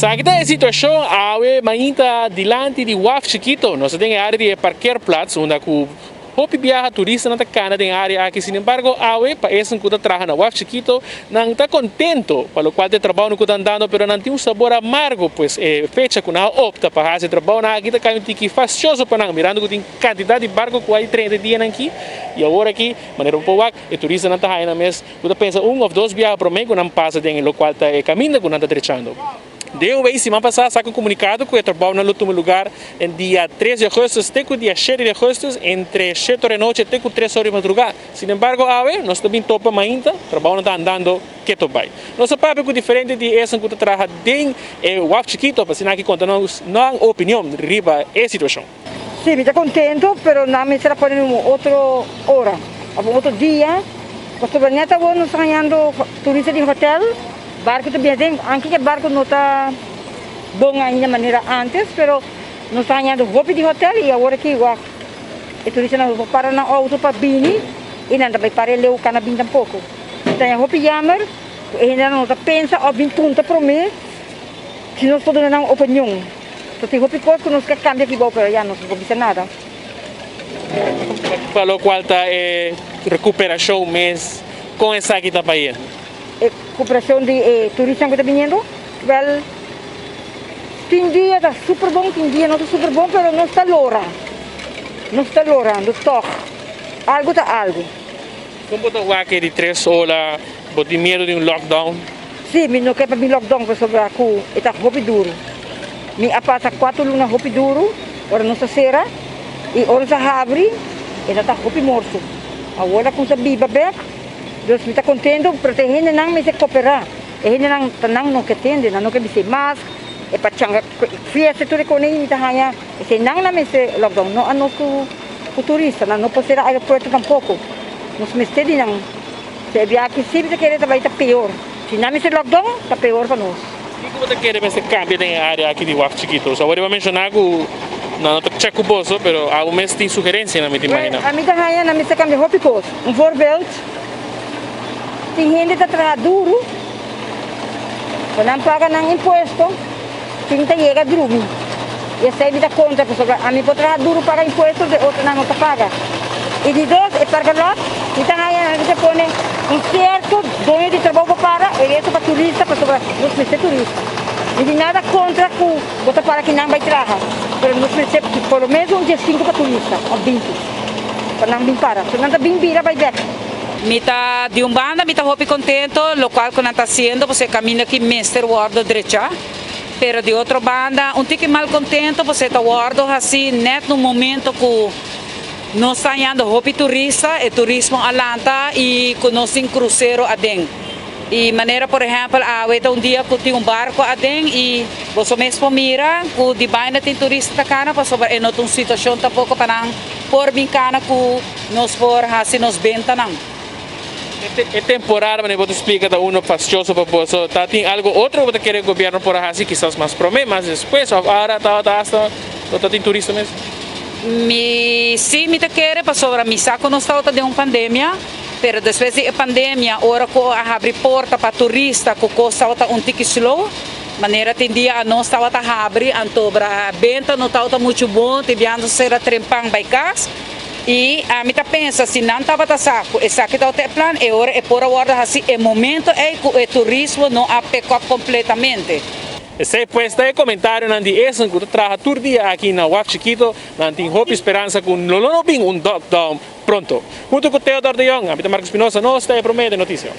Esaki ta e situacion awe mainta dilanti di Waf Chikito. Nos ta den e area di e parkeerplaats unda cu hopi biaha turistanan ta cana den e area aki. Sinembargo awe pa esun cu ta traha na Waf Chikito nan ta contento pa locual ta e trabounan cu ta andando pero nan tin un sabor amargo pues e fecha cu nan a opta pa haci e trabounan aki ta cay un tiki fastioso pa nan mirando cu tin cantidad di barco cu a 30 dianan aki y awor aki manera bo por wak e turistanan ta haya nan mes Bo ta pensa un of dos biaha promé ku nan pasa den e lokual ta e kaminda ku nan ta drechando. Den un wei siman pasá saka un komunikado ku e trabounan lo tuma lugar den dia tres di augustus te ku dia shete di augustus entre shete ora di nochi te ku tres ora di madrugá. Sinembargo awe nos ta bin topa mainta trabounan ta andando keto bai. Nos a papia ku diferente di esun ku ta traha den e waf chikito pa asina aki konta nos nan opinion riba e situashon. Sí, mi ta contento, pero nan mester a pone un otro ora of un otro dia, pasobra net awor nos ta hañando turista di hotel, barco ta bini aden, anke ke barco no ta bon ainda manera antes, pero nos ta hañando hopi di hotel y awor aki wak e turistanan no por para nan auto pa bini y nan ta bay para e leu cana bin tampoco. Mi ta haña hopi jammer cu e hendenan no ta pensa of bin punta prome si nos por duna nan opinion. So tin hopi kos ku nos ke kambia aki bou pero ya nos no por bisa nada. Pa lokual ta e rekuperashon mes, kon esaki ta bayendo? E rekuperashon di e turistanan ku ta biniendo? Wèl, tin dia ta super bon, tin dia no ta super bon, pero nos ta lora. Nos ta lorando tòg. Algu ta algu. Kon bo ta wak e di tres ola? Bo tin miedu di un lockdown? Sí, mi no ke pa bin lockdown pasobra ku e ta hopi duru. Mi a pasa kuater luna hopi duru ora nos a sera i ora nos a habri e ta ta hopi morto. Awor a kumsa biba bek, dus mi ta kontento pero ta e hendenan mester koperá. E hendenan ta nan no ke tende, nan no ke bisti mask, e pachanga, fiesta tur e kos ei mi ta haña esei nan nan mester lockdown no anos ku turista, nan no por sera aeropuerto tampoko. Nos mester di nan. Si e biaha aki si mi ta kere ta bai ta peor. Si nan mester lockdown ta peor pa nos. Kiko bo ta kere mester kambia den e area aki di Waf Chikito? So awor bo a menshoná ku nan no ta check ku boso, pero abo mes tin sugerensianan mi ta imaginá. Well, ami ta haña nan mester kambia hopi kos. Un voorbeeld, tin hende ta traha duru pa nan paga nan impuesto, tin ta yega drumi. I esei mi ta kontra pasobra ami por traha duru paga impuesto de otronan no ta paga. I di dos, e parkalot, mi ta haña nan ta pone un sierto doño di trabou pa para, e resto pa turista pasobra nos mester turista. Mi tin nada kontra ku bo ta para kinan bai traha, pero nos mester por lo menos un diesinku pa turista òf binti pa nan bin para. So nan ta bin bira bai bèk. Mi ta di un banda mi ta hopi kontento lokual ku nan ta hasiendo pasobra e kaminda aki mester wòrdu drechá. Pero di otro banda un tiki malcontento pasobra e ta wordo haci net na un momento cu nos ta hañando hopi turista, e turismo a lanta y cu nos tin crucero aden. Y manera por ehempel awe ta un dia cu tin un barco aden y boso mes por mira cu di baina tin turista ta cana pasobra e no ta un situacion tampoco pa nan por bin cana cu nos por haci nos bentanan. E temporada manera bo ta splika ta uno fastioso pa boso. Ta tin algo otro ku bo ta kere gobierno por a hasi kisas mas prome, mas despues of ahora tabata hasta no ta tin turista mes? Mi si mi ta kere pasobra mi sa ku nos tabata den un pandemia, pero despues di e pandemia ora ku a habri porta pa turista ku kos tabata un tiki slow, manera tin dia anos tabata habri anto bra benta no tabata muchu bon, tin biaha nos a sera trempan bai kas. I ami ta pensa si nan tabata sa ku esaki tabata e plan, e ora e por a wòrdu hasi e momento ei ku e turismo no a pick up kompletamente. Esei pues ta e komentarionan di esnan ku ta traha tur dia aki na Waf Chikito. Nan tin hopi speransa ku lo no bin un lockdown pronto. Huntu ku Theodor de Jong, ami ta Marco Espinosa, nos ta e Prome den Noticia.